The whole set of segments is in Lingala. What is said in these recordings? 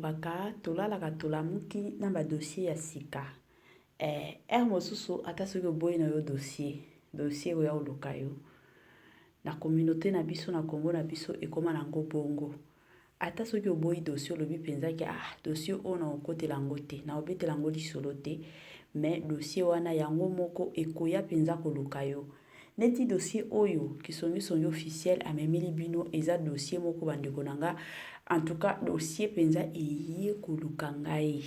balobaka tolalaka tolamuki na ba dossier ya sika. Eh, heure mosusu ata soki oboyi na yo dossier, dossier ekoya koluka yo. Na communauté na biso na Congo na biso ekoma nango bongo. Ata soki oboyi dossier olobi penza ke ah dossier oyo nakokotela yango te, nakobetela yango lisolo te, mais dossier wana yango moko ekoya penza koluka yo. Neti dossier oyo Kisongisongi officiel amemeli bino eza dossier moko ba ndeko na nga, en tout cas dossier penza eye koluka ngai.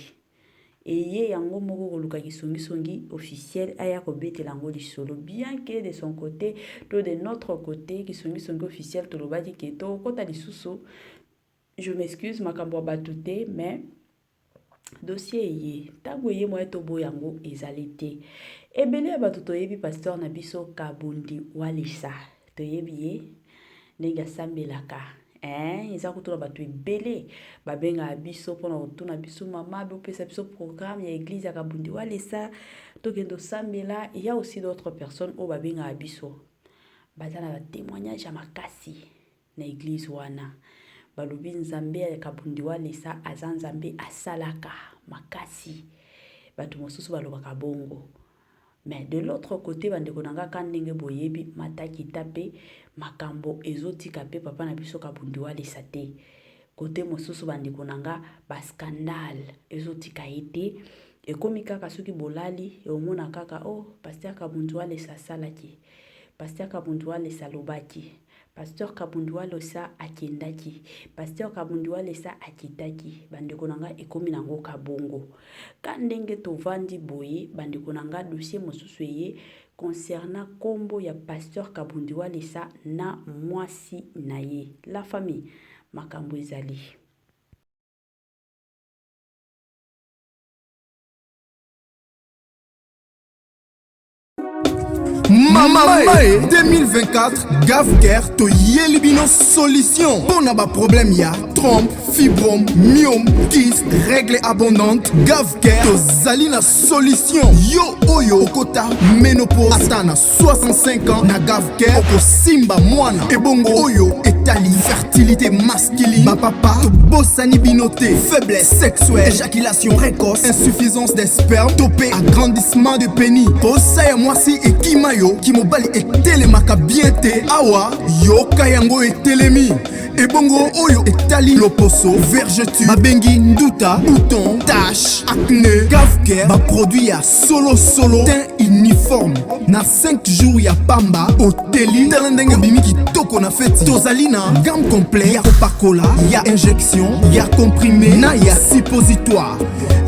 Eye yango moko koluka Kisongisongi officiel aya kobetela yango lisolo bien que de son cote to de notre cote Kisongisongi officiel tolobaki ke tokokota lisusu je m'excuse makambo ya batu te mais Dossier eye tango eye moyen toboya yango ezali te. Ebele ya bato toyebi pasteur na biso Kabundi Walesa toyebi ye ndenge asambelaka eh, eza kutu na bato ebele babengaka biso mpona kotuna biso mama bopesa biso programme ya eglise ya Kabundi Walesa tokende osambela. Il y a aussi d'autres personnes oyo babengaka biso baza na ba témoignage ya makasi na eglise wana balobi nzambe ya kabundi walesa aza nzambe asalaka makasi bato mosusu balobaka bongo mais de l'autre côté bandeko na nga ka ndenge boyebi matakita mpe makambo ezotika mpe papa na biso kabundi walesa te kote mosusu bandeko na nga bascandale ezotika ye te ekomi kaka soki bolali omona kaka oh pasteur kabundi walesa asalaki pasteur kabundi walesa alobaki Pasteur Kabunduwalosa akendaki. Pasteur Kabunduwalesa akitaki. Bandeko na nga ekomi na ngo kabongo. Ka ndenge tovandi boye bandeko na nga dossier mosusu eye concernant kombo ya Pasteur Kabunduwalesa na mwasi na ye. La famille makambo ezali. Mama Mae 2024 Gavcare toyeli bino solution mpo na baproblème ya trompe, fibrome, myome, kyste, règle abondante. Gavcare tozali na solution. Yo oyo okota ménopause ata na 65 ans na Gavcare okosimba mwana. Ebongo oyo etali fertilité masculine, bapapa tobosani bino te, faiblesse sexuelle, éjaculation précoce, insuffisance des sperme to mpe agrandissement de pénis. Posa ya mwasi ekima yo, kimobali etelemaka bien te, awa yoka yango etelemi. Ebongo oyo etali loposo, vergeture, babengi nduta, bouton, tache, acné, Gavcare baproduit ya solo solo, teint uniforme na 5 jours ya pamba oteli. Tala ndenge obimi kitoko na feti. Tozali na gamme complet ya kopakola, ya injection, ya comprimé na ya suppositoire.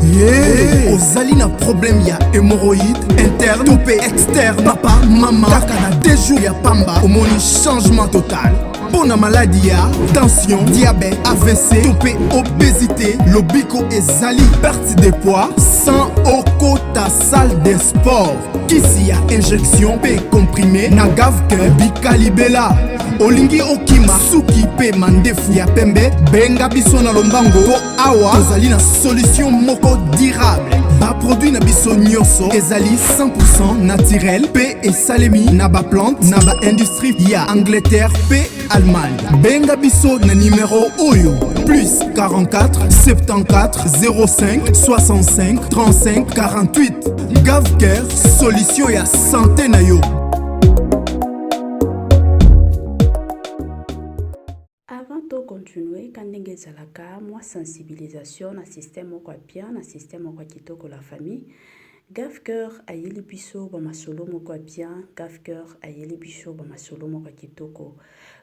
Yeah. Ozali na problème ya hémorroïde interne to mpe externe, papa mama, kaka na 2 jours ya pamba omoni changement total. Mpo na maladi ya tension, diabète, AVC to mpe obésité, lobiko ezali perte de poids sans okota salle de sport. Kisi ya injection mpe comprimé na Gavcare bikalibela. Olingi okima suki mpe mandefu ya pembe, benga biso na lombango mpo awa tozali na solution moko durable. Baproduit na biso nyonso ezali 100% naturel mpe esalemi na baplante na baindustrie ya Angleterre mpe Allemagne. Benga biso na numero oyo plus 44 74 05 65 35 48. Gavcare, solution ya santé na yo. Avant to continuer ka ndenge ezalaka mwa sensibilisation na système moko ya bien na système moko ya kitoko la famille Gavcœur ayeli biso ba masolo moko ya bien Gavcœur ayeli biso ba masolo moko ya kitoko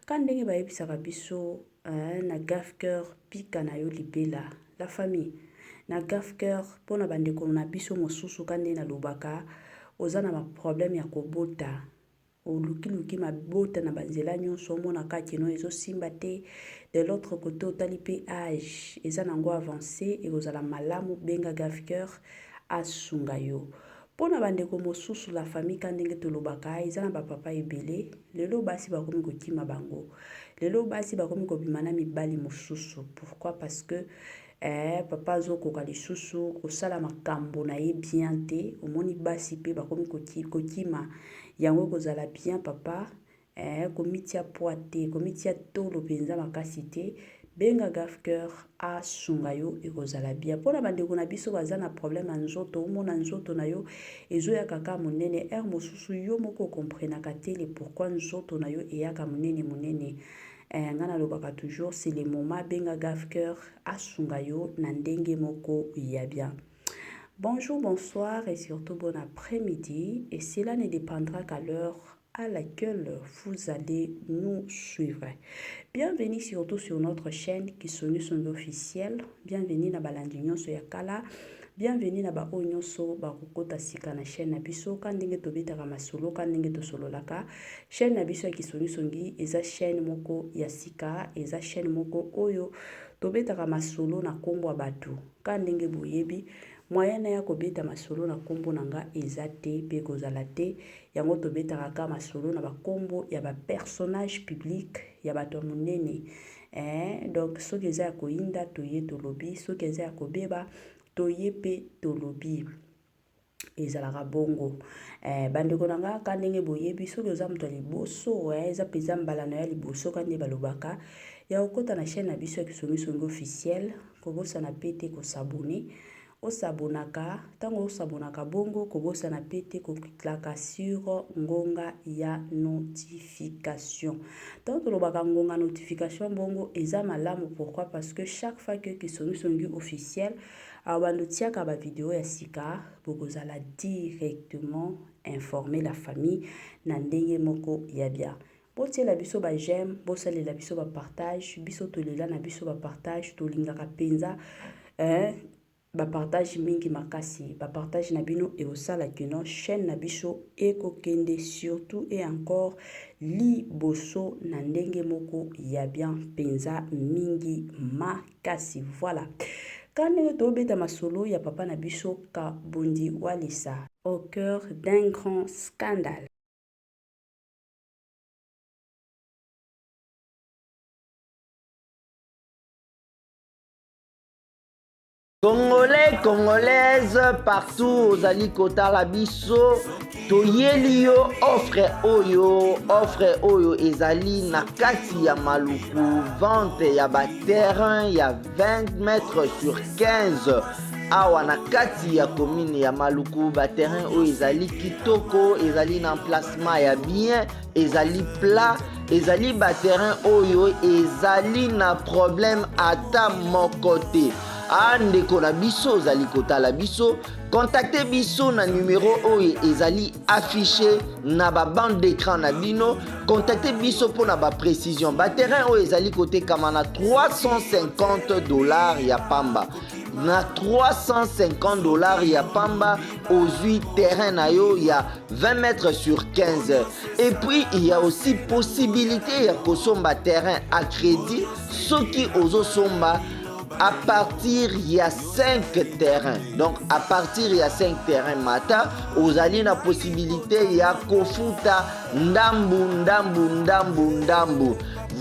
ka ndenge bayebisaka biso eh, na Gavcœur pika na yo libela la famille na Gavcœur mpo na bandeko na biso mosusu ka ndenge nalobaka oza na ba problème ya kobota Oluki-luki mabota na ba nzela nionso omona kaka que non ezo simba te, de l'autre cote otali pe age eza nango avance ekozala malamu benga Gavcœur asunga yo. Pona ba ndeko mosusu la famille ka ndenge tolobaka eza na ba papa ebele lelo basi bakomi kokima bango, lelo basi bakomi kobima na mibali mosusu pourquoi parce que eh papa azokoka lisusu kosala makambo na ye bien te omoni basi pe bakomi kokima yango ekozala bien papa eh komitia poids te komitia tolo penza makasi te. Benga Gafcœur asunga yo ekozala bien. Pona ba ndeko na biso baza na problème ya nzoto, omona nzoto na yo ezoyaka kaka munene, heure mosusu yo moko o comprenaka te le pourquoi nzoto na yo eyaka munene munene. Eh, nga nalobaka toujours c'est le moment, benga Gafcœur asunga yo na ndenge moko ya bien. Bonjour, bonsoir et surtout bon après-midi. Et cela ne dépendra qu'à l'heure à laquelle vous allez nous suivre. Bienvenue surtout sur notre chaîne Kisongi Songi officiel. Bienvenue na balandi nyonso ya kala. Bienvenue na ba oyo nyonso bakokota sika na chaîne na biso ka ndenge tobetaka masolo ka ndenge tosololaka. Chaîne na biso ya Kisongi Songi eza chaîne moko ya sika, eza chaîne moko oyo tobetaka masolo na kombo ya bato. Ka ndenge boyebi moyen na ya kobeta masolo na kombo na nga eza te pe ekozala te. Yango tobetaka ka masolo na ba kombo ya ba personnages publics ya bato ya munene eh, donc soki eza ya koyinda toye tolobi, soki eza ya kobeba toye pe tolobi. Ezalaka bongo eh, bandeko na nga ka ndenge boyebi, soki oza moto ya liboso eh, eza mpenza mbala na yo ya liboso ka nde balobaka ya kokota na chaîne na biso ya Kisongisongi officiel, kobosana pe te ko s'abonner. O s'abonnaka, tango o s'abonnaka bongo kobosana pe te ko cliquaka sur ngonga ya notification. Tango tolobaka ngonga notification bongo eza malamu pourquoi parce que chaque fois que Kisongisongi officiel abando tiaka ba video ya sika bokozala directement informer la famille na ndenge moko ya bien. Botiela biso ba j'aime, bosalela biso ba partage, biso tolela na biso ba partage, tolingaka penza eh, ba partage mingi makasi, ba partage na bino ekosala que non chaîne na biso ekokende surtout et encore liboso na ndenge moko ya bien penza mingi makasi. Voilà. Ka ndenge tobeta masolo ya papa na biso Kabundi Walesa au cœur d'un grand scandale. Congolais, Congolaise, partout ozali kotala biso, toyeli yo offre oyo, offre oyo ezali na kati ya Maluku, vente ya ba terrain ya 20 mètres sur 15 awa na kati ya commune ya Maluku. Ba terrain oyo ezali kitoko, ezali na emplacement ya bien, ezali plat, ezali ba terrain oyo ezali na problème ata moko te. A ndeko na biso ozali kotala biso, contacte biso na numero oyo ezali affiché na ba bande d'écran na bino. Contacte biso mpo na ba précision. Ba terrain oyo ezali kotekama na 350 $ ya pamba. Na 350 $ ya pamba ozwi terrain na yo ya 20 mètres sur 15. Et puis il y a aussi possibilité ya kosomba terrain à crédit soki ozosomba à partir ya 5 terrains. Donc à partir ya 5 terrains mata ozali na possibilité ya kofuta ndambu ndambu ndambu ndambu.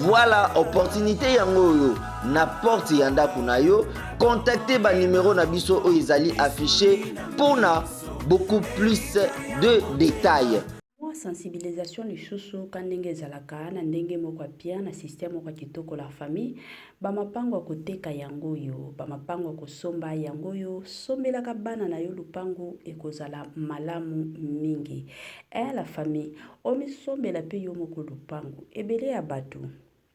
Voilà opportunité yango oyo na porte ya ndako na yo. Contactez ba numéro na biso oyo ezali affiché mpona beaucoup plus de détails. Mwa sensibilisation lisusu ka ndenge ezalaka na ndenge moko ya bien na système moko ya kitoko la famille. Ba mapango ya koteka yango oyo, ba mapango ya kosomba yango oyo, sombelaka bana na yo lupangu ekozala malamu mingi. Eh la famille, omisombela pe yo moko lupangu. Ebele ya batu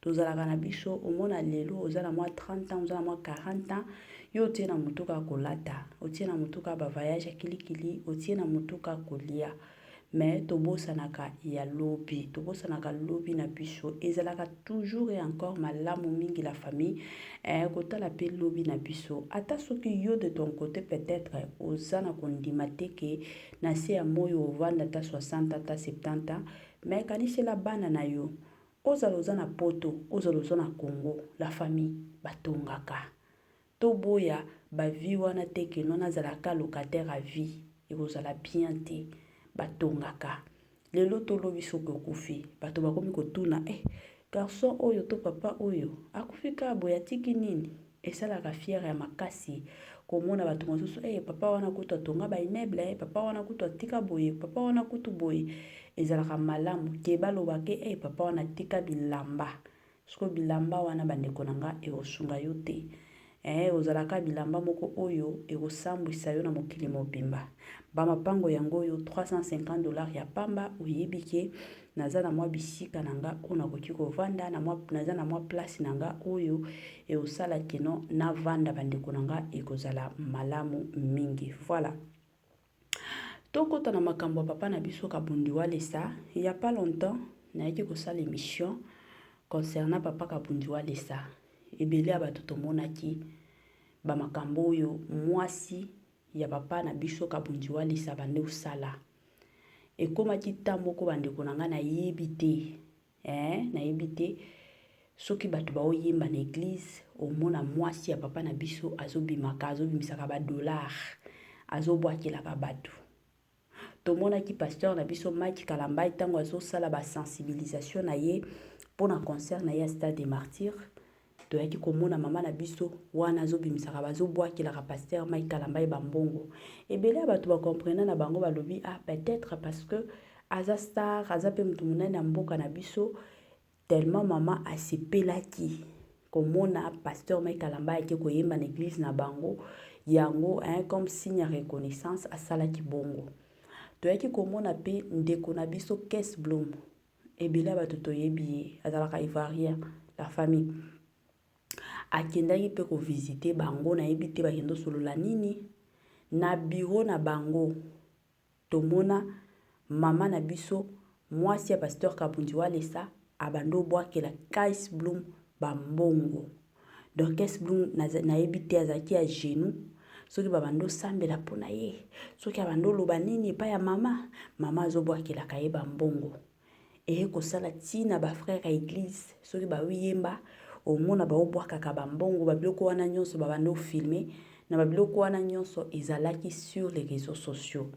tozalaka na biso, omona lelo oza na mwa 30 ans, oza na mwa 40 ans, yo otie na mutu kaka kolata, otie na mutu kaka ba voyage ya kilikili, otie na mutu kaka kolia. Mais tobosanaka ya lobi, tobosanaka lobi na biso. Ezalaka toujours et encore malamu mingi la famille, eh, kotala pe lobi na biso. Ata soki yo de ton côté peut-être oza na kondima te ke na se ya moyi ovanda ata 60 ata 70 ans, mais kanisela bana na yo. Ozala oza na poto, ozala oza na Congo, la famille batongaka. Toboya ba vie wana te ke non nazala ka locataire à vie, ekozala bien te. Batongaka. Lelo to lobi soki okufi, bato bakomi kotuna eh garçon oyo to papa oyo akufi kaka boye atiki nini? Esalaka fière ya makasi komona bato mosusu eh papa wana kutu atonga ba immeuble, eh papa wana kutu atika boye, papa wana kutu boye. Ezalaka malamu ke baloba ke eh papa wana atika bilamba. Sikoyo bilamba wana bandeko na nga ekosunga yo te. Eh, ozalaka bilamba moko oyo ekosambwisa yo na mokili mobimba. Ba mapango yango oyo 350 $ ya pamba, oyebi ke naza na mwa bisika na nga oyo nakoki kovanda, na mwa, naza na mwa place na nga oyo ekosala keno navanda, bandeko na nga, ekozala malamu mingi. Voilà. Tokota na makambo ya papa na biso Kabundi Walesa. Il y a pas longtemps, nayaki kosala émission concernant papa Kabundi Walesa. Ebele ya bato tomonaki ba makambo oyo mwasi ya papa na biso Kabundi Walesa bande osala. Ekomaki temps moko, bandeko na ngai, nayebi te, nayebi te soki bato baoyemba na église, omona mwasi ya papa na biso azobimaka, azobimisaka badollar, azobwakelaka bato. Tomonaki pasteur na biso Mike Kalambai ntango azosala basensibilisation na ye mpona concert na ye ya Stade des Martyrs. Toyaki komona mama na biso wana azobimisaka, bazobwakelaka pasteur Mike Kalambai bambongo. Ebele ya bato bacomprena na bango, balobi: ah, peut-être parce que aza star, aza mpe moto monene ya mboka na biso. Tellement mama asepelaki komona pasteur Mike Kalambai ake koyemba na église na bango yango, hein, comme signe ya reconnaissance asalaki bongo. Toyaki komona mpe ndeko na biso Kes Bloom. Ebele ya bato toyebi ye, azalaka ivoirien, la famille. Akendaki mpe kovisite bango, nayebi te bakende osolola nini na bureau na bango. Tomona mama na biso, mwasi ya pasteur Kabundi Walesa, abandi obwakela Kais Bloom bambongo. Donc Kais Bloom, nayebi te azalaki ya genou, soki babandi osambela mpona ye, soki abandi oloba nini epai ya mama, mama azobwakelaka ye bambongo. Eye kosala ntina bafrère ya église, soki baoyemba, omona baobwakaka bambongo. Babiloko wana nyonso babandi ofilme na babiloko wana nyonso ezalaki sur les réseaux sociaux.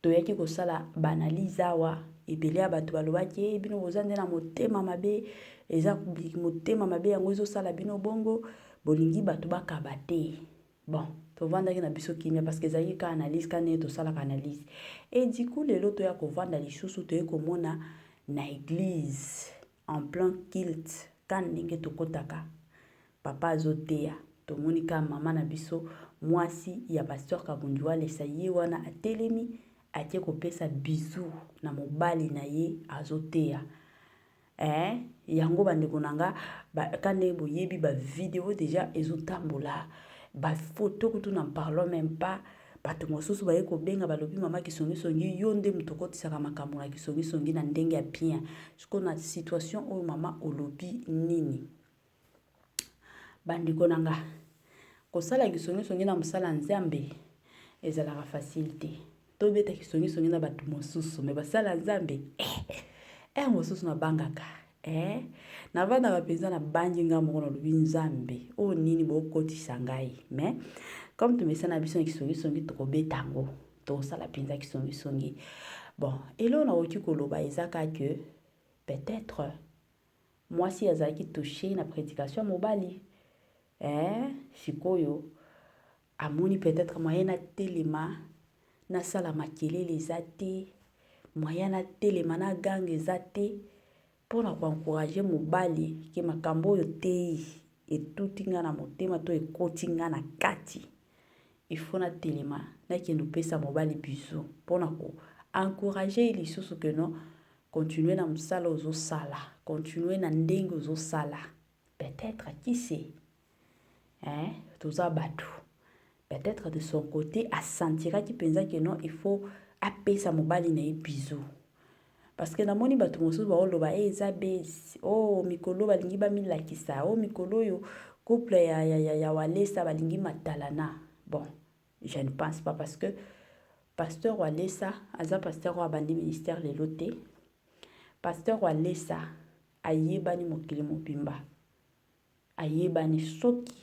Toyaki kosala baanalyse awa. Ebele ya bato balobaki: e bino boza nde na motema mabe, eza motema mabe yango ezosala bino bongo, bolingi bato bakaba te. Bon, tovandaki na biso kimia parce que ezalaki ka analyse, ka ndenge tosalaka analyse. Et du coup lelo toya kovanda lisusu, toye komona na église en plein culte, ka ndenge tokɔtaka, papa azoteya, tomoni ka mama na biso, mwasi ya pasteur Kabundi Walesa, ye wana atelemi, atie kopesa bisou na mobali na ye azoteya. Yango bandeko na nga, ka ndenge boyebi, bavideo déjà ezotambola, bafoto kutu n'en parlons même pas. Bato mosusu baye kobenga, balobi: mama kisongisongi, yo nde moto okotisaka makambo na kisongisongi na ndenge ya bien. Sikoyo na situation oyo, mama, olobi nini? Bandeko na nga, kosala kisongisongi na mosala Nzambe ezalaka facile te. Tobeta kisongisongi na bato mosusu, me basala Nzambe, mosusu nabangaka, navandaka mpenza, nabangi nga moko, nalobi: Nzambe, oyo nini bokotisa ngai? Mais comme tomesana biso na kisongisongi, tokobeta yango, tokosala mpenza kisongisongi. Bon, eloko nakoki koloba eza kaka que peut-être mwasi azalaki touché na prédication ya mobali. Sikoyo amoni peut-être moyen natelema nasala makelele eza te, moyen natelema na ganga eza te mpona koencourager mobali ke makambo oyo te etuti nga na motema to ekoti nga na kati, il faut natelema, nakende opesa mobali bisou mpona koencourager ye lisusu ke non, continue na mosala ozosala, continue na ndenge ozosala. Peut-être, qui sait, hein? Toza bato. Peut-être de son côté asentiraki mpenza ke non, il faut apesa mobali na ye bisou, parce que namoni bato mosusu baoloba e eza besi o oh, mikolo balingi bamilakisa o oh, mikolo oyo couple ya Walesa balingi matalana. Bon, je ne pense pas, parce que pasteur Walesa aza pasteur oyo abandi ministère lelo te. Pasteur Walesa ayebani mokili mobimba, ayebani. Soki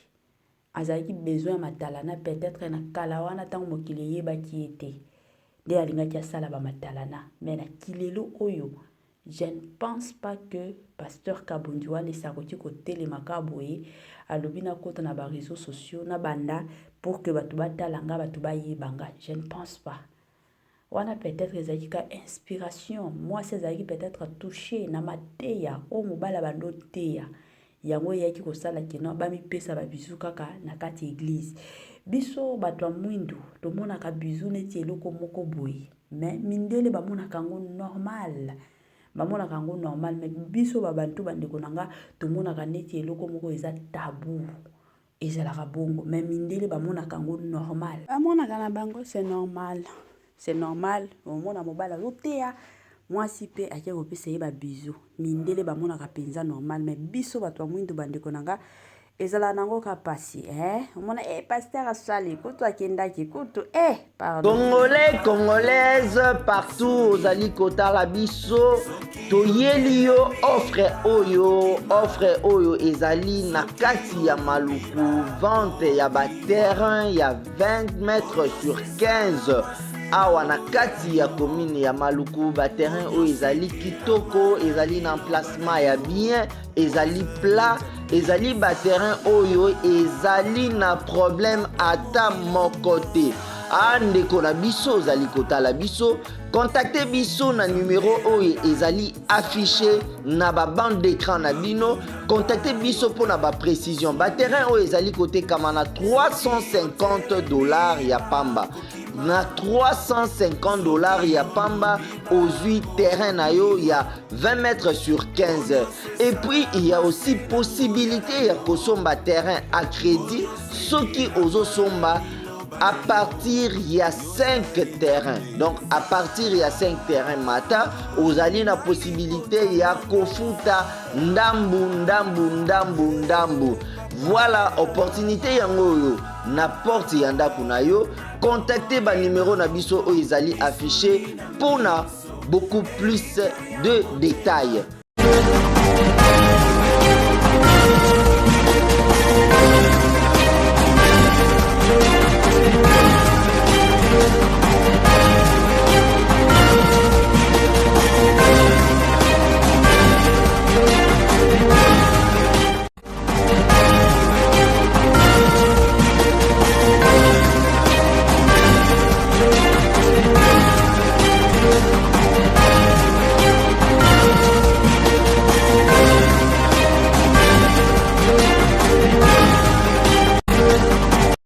azalaki besoin ya matalana, peut-être na kala wana, ntango mokili eyebaki ye te, nde alingaki asala bamatalana. Mais na kilelo oyo, je ne pense pas que pasteur Kabundi Walesa akoki kotelema kaka boye, alobi nakota na baréseaux sociaux, na banda pour que bato batala nga, bato bayeba nga. Je ne pense pas. Wana peut-être ezalaki ka inspiration, mwasi azalaki peut-être touche na mateya oyo mobali abandi oteya. Yango eyaki kosala que non bamipesa ba bisous kaka na kati ya eglise. Biso bato ya mwindu tomonaka bisous neti eloko moko boye, mais mindele bamonaka yango normal. Bamonaka yango normal, mais biso ba bantu bandeko na nga tomonaka neti eloko moko eza tabou. Ezalaka bongo, mais mindele bamonaka yango normal. Bamonaka na bango c'est normal. C'est normal, omona mobali azoteya, mwasi pe ake kopesa ye ba bisous. Mindele bamonaka penza normal, mais biso bato ya mwindu bandeko na nga ezalaka nango ka pasi eh? Omona eh, pasteur asali kutu akendaki kutu eh, pardon. Congolais, Congolaise, partout ozali kotala biso, toyeli yo offre oyo, offre oyo ezali na kati ya Maluku, vente ya ba terrain ya 20 mètres sur 15 awa na kati ya commune ya Maluku. Ba terrain oyo ezali kitoko, ezali na emplacement ya bien, ezali plat, ezali ba terrain oyo ezali na problème ata moko te. A ndeko na biso ozali kotala biso, contacte biso na numero oyo ezali affiché na ba bande d'écran na bino. Contacte biso mpo na ba précision. Ba terrain oyo ezali kotekama na 350 $ ya pamba. Na 350 $ ya pamba ozwi terrain na yo ya 20 mètres sur 15. Et puis il y a aussi possibilité ya kosomba terrain à crédit soki ozosomba à partir ya 5 terrains. Donc à partir ya 5 terrains mata ozali na possibilité ya kofuta ndambu ndambu ndambu ndambu. Voilà opportunité yango oyo na porte ya ndako na yo. Contacte ba numéro na biso oyo ezali affiché mpona beaucoup plus de détails.